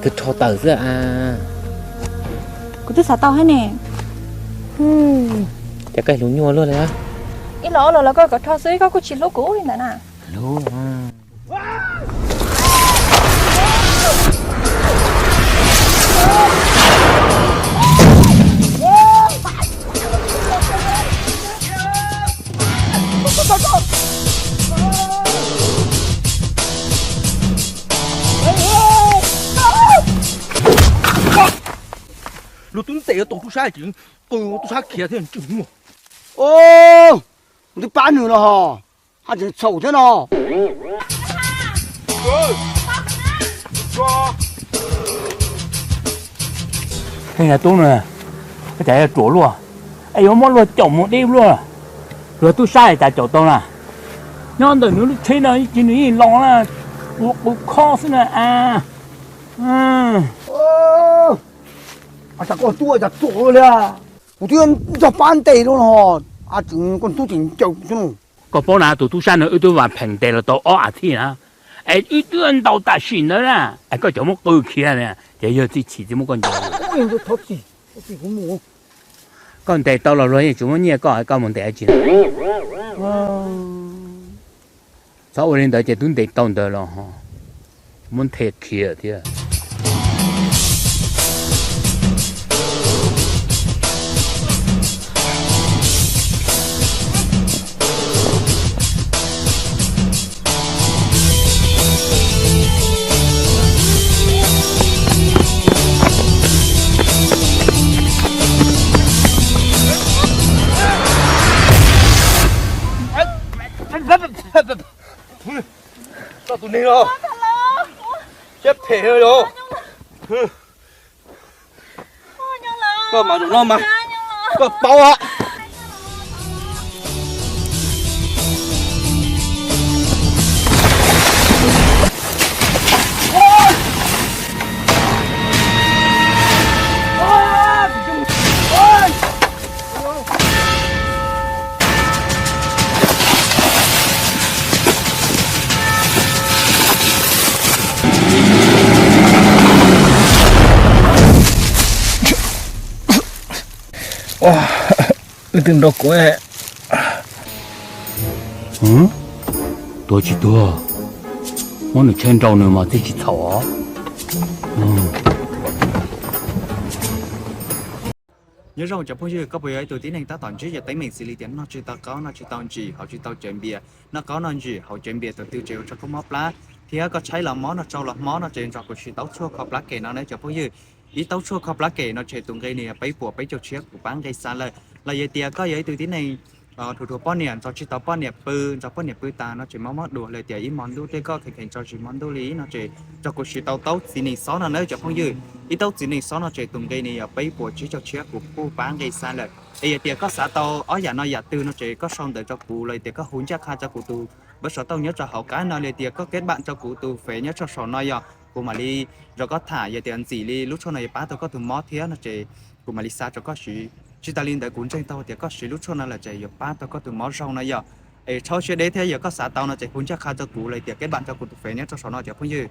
Rho tawm xwb a. Kuv twb xav tau thiab ne. Cas koj hlub nyuaj luaj li. Ib los ob los los koj kom rho xwb, koj kuj tsis hlub kuv li ntawd na. Hlub. Luag twb ntes tau tub sab ces qw tub sab khiav thiab ntswg muag. Kuv twb pab nws los hos, haj tseem txhaum thiab no. Tub na, koj cas yuav ruam luaj, es yuav muab luag caum mus deb luaj. Luag tub sab cas caum tau na? Nyob ntawm nws lub tsheb no ib chim nws yeej los na, ua qw khob xwb na a. Cas koj tub cas ruam li, kuv twb nrog pab ntes lawm no, a tseem koj tub tseem caum xwb no. Koj paub na, tus tub sab no wb twb vam pheem ntes los tau ob as thiv na, es wb twb ntaus tam sim ntawd na, es koj cov muab qw khiav na, ces yog txij chim txij muab koj ntes. Koj ntes tau los luag yeej tsis muab nyiaj koj, koj mus ntes dab tsi? Txhob ua li ntawd ces twb ntes tau ntawd los muab nthe khiav thiab. Koj tus neeg no siab phem os. Koj mas zaum no mas koj paub a. Leej twg nrau kuv? Tuag tsis tuag, muab nws tsheb nrau nws mas txij tsis txhaum os. Nyob zoo cov phooj ywg, koj puas yog ib tug tib neeg tab tom ntsib yog teeb meem xws li tias noj tsis tau qaub, noj tsis tau ntsim, haus tsis tau cawv npias, noj qaub noj ntsim, haus cawv npias thaum twg tseem ua rau koj mob plab, thiab koj tshaib los mob, noj tsau los mob no ces nrog kuv siv tau tshuaj kho plab kem no nawb cov phooj ywg. Ib tau tshuaj kho plab kem no ces tus nqi nws yog peb puas peb caug tshiab kuv pab nqi xa lawm. Los yog tias koj yog ib tug tib neeg dhuav dhuav poj niam, nrog tsis tau poj niam pw, nrog poj niam pw tas no ces mob mob duav, los tias ib hmo ntuj tej koj kheev kheev tso zis hmo ntuj li no ces nrog kuv siv tau taub txiv nees xob no nawb cov phooj ywg. Ib taub txiv nees xob no ces tus nqi nws yog peb puas tsib caug tshiab kuv kuj pab nqi xa lawm. Es yog tias koj xav tau ob yam no yam twg no ces koj sau ntawv rau kuv, los yog tias koj hu ncaj qha rau kuv tus npawb xov tooj nyob rau hauv qab no, los yog tias koj keb npam rau kuv tus fev nyob rau saum no yog kuv mam li nrog koj tham, yog tias ntxim li lub tshuaj no yuav pab tau koj tus mob thiab no ces kuv mam li xa rau koj siv. Tsis tas li ntawd kuv ntseeg tau tias koj siv lub tshuaj no lawm ces yuav pab tau koj tus mob zoo no yog. Es txhob siab deb thiab, yog koj xav tau no ces hu ncaj qha rau kuv, los yog tias keb npam rau kuv tus fev nyob rau saum no cov phooj ywg.